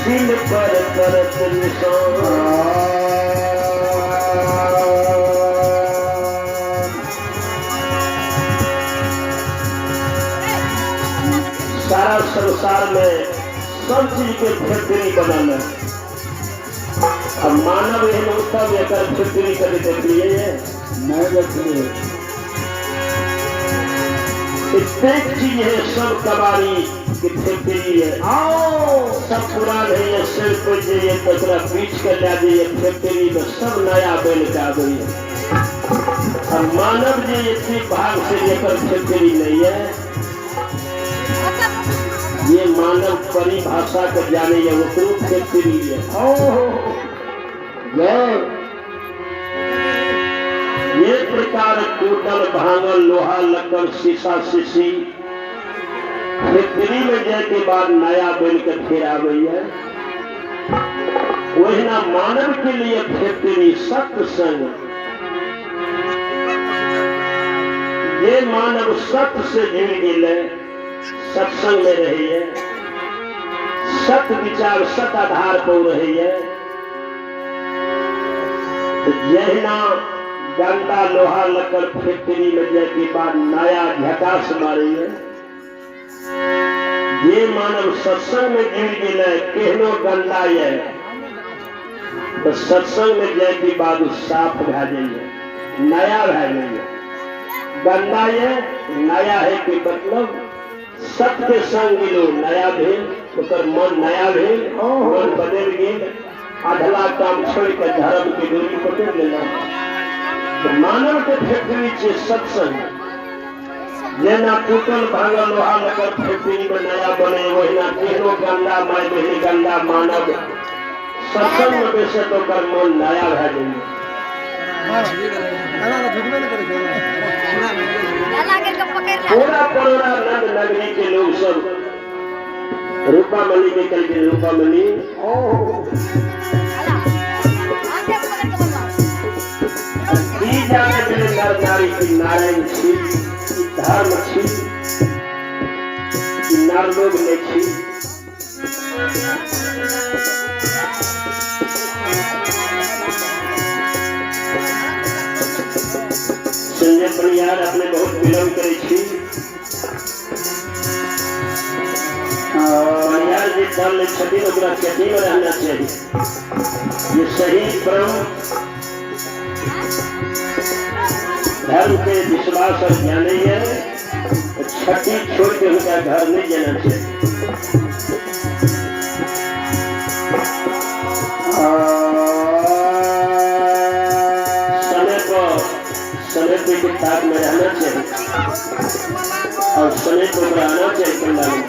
दिल पर करत निशान। सारा संसार में सब चीज के फैक्ट्री बनल है। अब मानव एहन उत्तम एकर फैक्ट्री कभी देखलिए है? नहीं देखलिए। इतने चीज है, सब कबाड़ी के फैक्ट्री है। आओ। सब पुरान है, ये सिर पर जाइए तो ओकरा बीच के ले जाइए फैक्ट्री में, सब नया बन के आबै है। और मानव जे इतनी भाग से लेकर फैक्ट्री नहीं है। ये मानव परिभाषा के जाने ये ओकरो फैक्ट्री है। ओ जय। ये प्रकार टूटल भांगल लोहा लक्कड़ शीशा शीशी फैक्ट्री में जाए के बाद नया बन के फिर आबै है, ओहिना मानव के लिए फैक्ट्री सत्संग। ये मानव सत्य से जुड़ गेलै, सत्संग में रहैए, सत्य विचार सत्य आधार पर रहैए, जहिना गंदा लोहा लक्कड़ फैक्ट्री में जाए के बाद नया झकास मारैए, ये मानव सत्संग में जुड़ गेलै, केहनो गंदा ये तो सत्संग में जाए के बाद उ साफ भए जाइए, नया भए जाइए। गंदा ये नया है के मतलब सत्य के संग गेलो नया भेल, ओकर मन नया भेल, मन बदलि गेल, अधला काम छोड़ के धर्म के डोरी पकड़ लेना। तो मानव के फैक्ट्री छै सत्संग। जेना टूटल भांगल लोहा लक्कड़ फैक्ट्री में नया बने, ओहिना केहनो गंदा माय बहिन गंदा मानव सत्संग में बैसे तो ओकर मन नया भए जाइए। पूरा परोड़ा नंद नगरी के लोग सब रूपामणि के कल रूपामणि ई जाने भेलै नर नारी की नारायण छी, ई धर्म छी, ई नर लोग नहि छी। संजय परियार अपने बहुत विलम्ब करै छी। परियार जे दल लै छथिन ओकरा चेतीमे रहना चाही जे सही क्रम धर्म के विश्वास और ज्ञान है तो छठी छोड़ के हुनका घर नहीं जाना चाहिए। समय पर समय पे के ताक में रहना चाहिए और समय पर ओकरा आना चाहिए पंडाल में।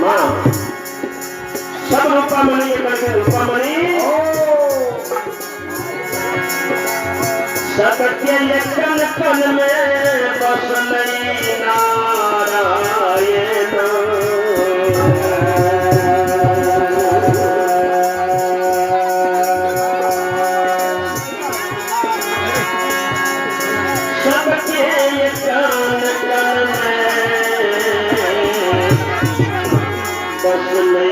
माँ सब रूपामणि करके रूपामणि सबके ये कण कण में बसलै नारायण। सबके ये कण कण में बसलै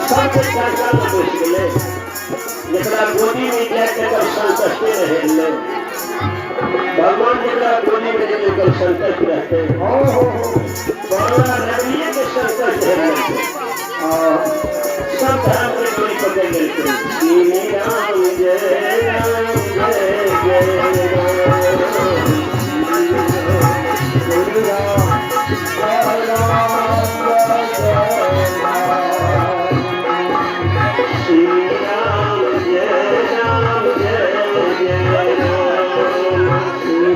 सबके चर्चा में बैस गेलै, जकरा गोदी में जाय तकर संकटे रहै गेलै। भगवान जकरा गोदी में जेतै ओकर संकट रहतै। भगवान नगरीये के संकट रहै गेलै, सब धर्म के डोरी पकड़ लेलकै। श्री राम जय राम जय जय राम, श्री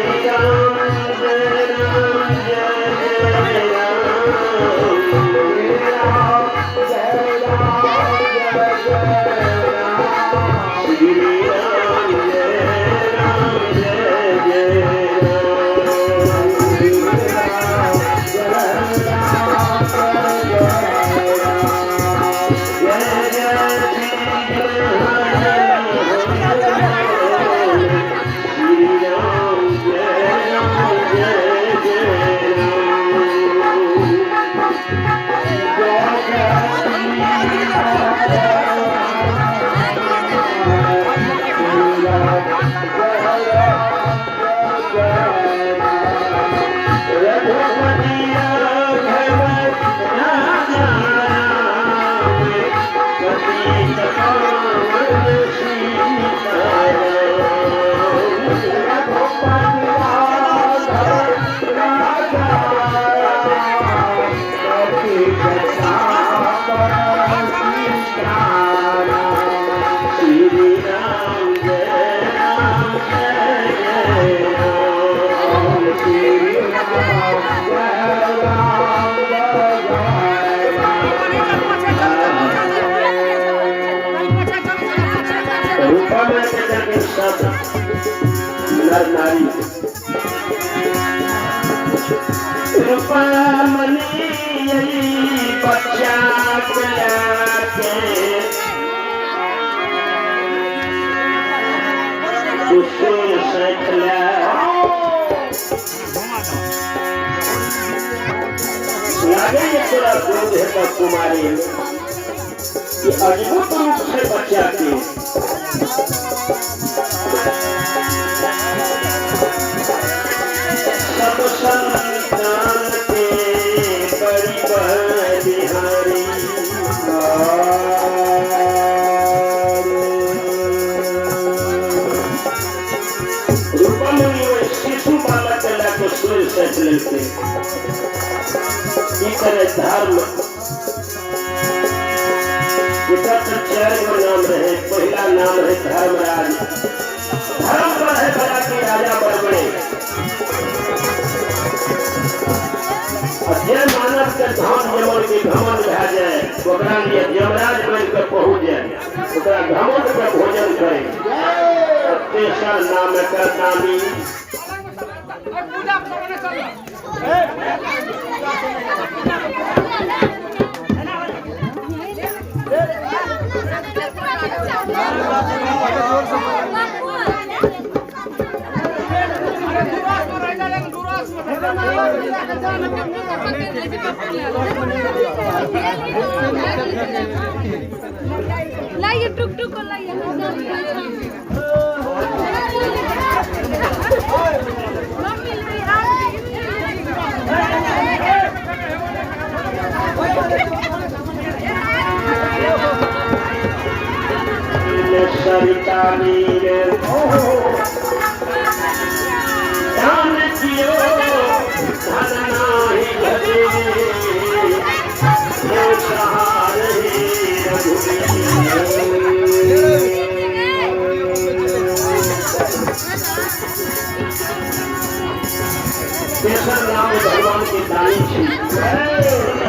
राम जय राम जय जय राम, श्री राम जय राम जय जय राम, श्री राम जय रूपा के करके सब नर नारी रूपा मनी बच्चा के कुसुम सैखला लागे ये तोरा दूध हेतौ कुमारी ये अद्भुत रूप छै बच्चा के। सब संतान के बड़ी बलिहारी रूपा मुनि ओहि शिशु बालक के लए कऽ सूर्य सैठ लेलकै। ई तरह धर्म एकर तऽ चारि गो नाम रहे। पहिला नाम रहे धर्मराज। धर्म पर है बड़ा के राजा बन गए और जे मानव के धन जमन के घमंड भए जाए, ओकरा लिए यमराज बन के पहुंच जाए, ओकरा घमंड के भोजन करे। और तेसर नाम एकर नामी लाइए टुक टुक को लाइए। मम्मी सरिता वीर दान कियो धन नाही घटे, हे सहारे रघुवीर।